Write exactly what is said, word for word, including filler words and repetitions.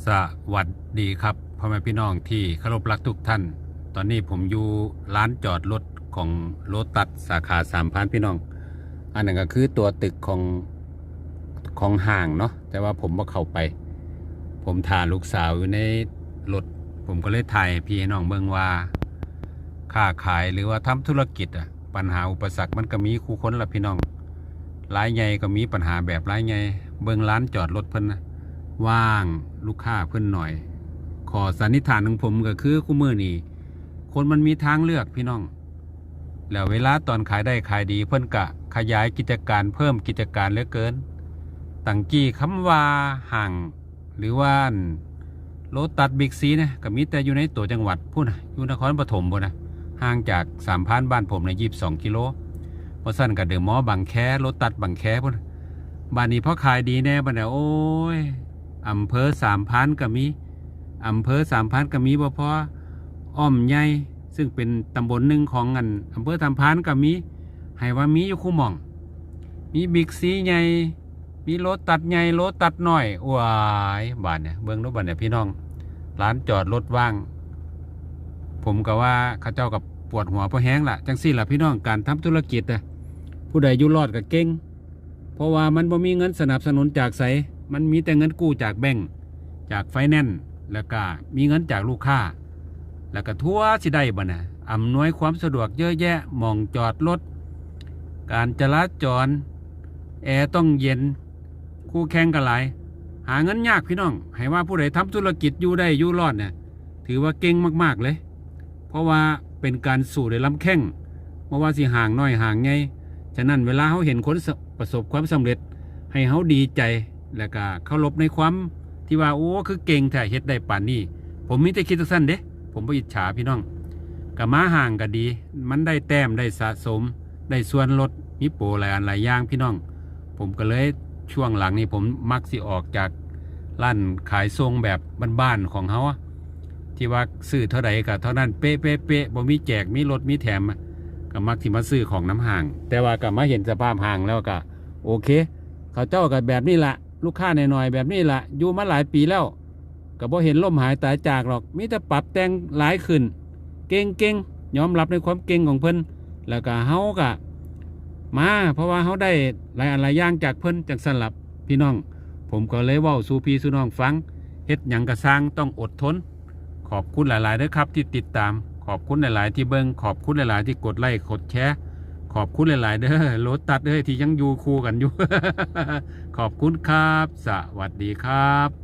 สวัสดีครับพ่อแม่พี่น้องที่เคารพรักทุกท่าน ตอนนี้ผมอยู่ลานจอดรถของโลตัสสาขาสามพรานพี่น้อง อันนั้นก็คือตัวตึกของของห้างเนาะ แต่ว่าผมบ่เข้าไป ผมถ่าลูกสาวอยู่ในรถ ผมก็เลยถ่ายให้พี่ให้น้องเบิ่งว่า ค้าขายหรือว่าทำธุรกิจอะ ปัญหาอุปสรรคมันก็มีคู่คนล่ะพี่น้อง รายใหญ่ก็มีปัญหาแบบรายใหญ่ เบิ่งลานจอดรถเพิ่นนะ ว่าง ลูกค้าเพิ่นหน่อย ข้อสันนิษฐานของผมก็คือคู่มื้อนี้ คนมันมีทางเลือกพี่น้อง แล้วเวลาตอนขายได้ขายดี เพิ่นก็ขยายกิจการ เพิ่มกิจการเหลือเกิน ตั้งกี้คำว่าห้าง หรือว่าโลตัสบิ๊กซีเนี่ย ก็มีแต่อยู่ในตัวจังหวัดพู้นนะ อยู่นครปฐมพู้นนะ ห่างจากสามพรานบ้านผมเนี่ย ยี่สิบสองกิโล บ่ซั้นก็เดอะมอลล์บางแค โลตัสบางแคพู้นนะ บาดนี้พอขายดีแน่ บาดนี้ โอ้ย อำเภอสามพรานก็มี อำเภอสามพรานก็มีบ่พอ อ้อมใหญ่ ซึ่งเป็นตำบลหนึ่งของอันอำเภอสามพรานก็มี ให้ว่ามีอยู่คู่หม่อง มีบิ๊กซีใหญ่ มีโลตัสใหญ่ โลตัสน้อย โอ้ย บาดเนี่ย เบิ่งดูบาดเนี่ยพี่น้อง ลานจอดรถว่าง ผมก็ว่าเขาเจ้าก็ปวดหัวพอแฮงล่ะ จั่งซี้ล่ะพี่น้อง การทำธุรกิจอะ ผู้ใดอยู่รอดก็เก่ง เพราะว่ามันบ่มีเงินสนับสนุนจากไส มันมีแต่เงินกู้จากแบงก์ จากไฟแนนซ์ แล้วก็มีเงินจากลูกค้า แล้วก็ทั่วสิได้บ่นะ อำนวยความสะดวกเยอะแยะ หม่องจอดรถ การจราจร แอร์ต้องเย็น คู่แข่งก็หลาย หาเงินยากพี่น้อง ให้ว่าผู้ใดทำธุรกิจอยู่ได้อยู่รอดเนี่ย ถือว่าเก่งมากๆเลย เพราะว่าเป็นการสู้ด้วยลำแข้ง บ่ว่าสิห้างน้อยห้างใหญ่ ฉะนั้นเวลาเฮาเห็นคนส- ประสบความสำเร็จ ให้เฮาดีใจ แล้วก็เคารพในความที่ว่า โอ้ คือเก่งแท้ เฮ็ดได้ปานนี้ ผมมีแต่คิดจั่งซั้นเด้ ผมบ่อิจฉาพี่น้อง ก็มาห้างก็ดี มันได้แต้ม ได้สะสม ได้ส่วนลด มีโปรหลายอันหลายอย่างพี่น้อง ผมก็เลย ช่วงหลังนี่ผมมักสิออกจากร้านขายส่งแบบบ้านๆของเฮาอะ ที่ว่าซื้อเท่าใดก็เท่านั้น เป๊ะๆๆ บ่มีแจก มีลด มีแถมอะ ก็มักสิมาซื้อของนำห้าง แต่ว่าก็มาเห็นสภาพห้างแล้วก็ โอเค เขาเจ้าก็แบบนี้ล่ะ ลูกค้าน้อยๆแบบนี้ล่ะ อยู่มาหลายปีแล้ว ก็บ่เห็นล้มหายตายจากหรอก มีแต่ปรับแต่งหลายขึ้น เก่งๆ ยอมรับในความเก่งของเพิ่น แล้วก็เฮาก็มา เพราะว่าเฮาได้หลายอันหลายอย่างจากเพิ่น จั่งซั้นล่ะพี่น้อง ผมก็เลยเว้าสู่พี่สู่น้องฟัง เฮ็ดหยังก็ซ่างต้องอดทน ขอบคุณหลายๆเด้อครับที่ติดตาม ขอบคุณหลายๆที่เบิ่ง ขอบคุณหลายๆที่กดไลค์กดแชร์ ขอบคุณหลายๆเด้อ โลตัสเอ้ย ที่ยังอยู่คู่กันอยู่ ขอบคุณครับ สวัสดีครับ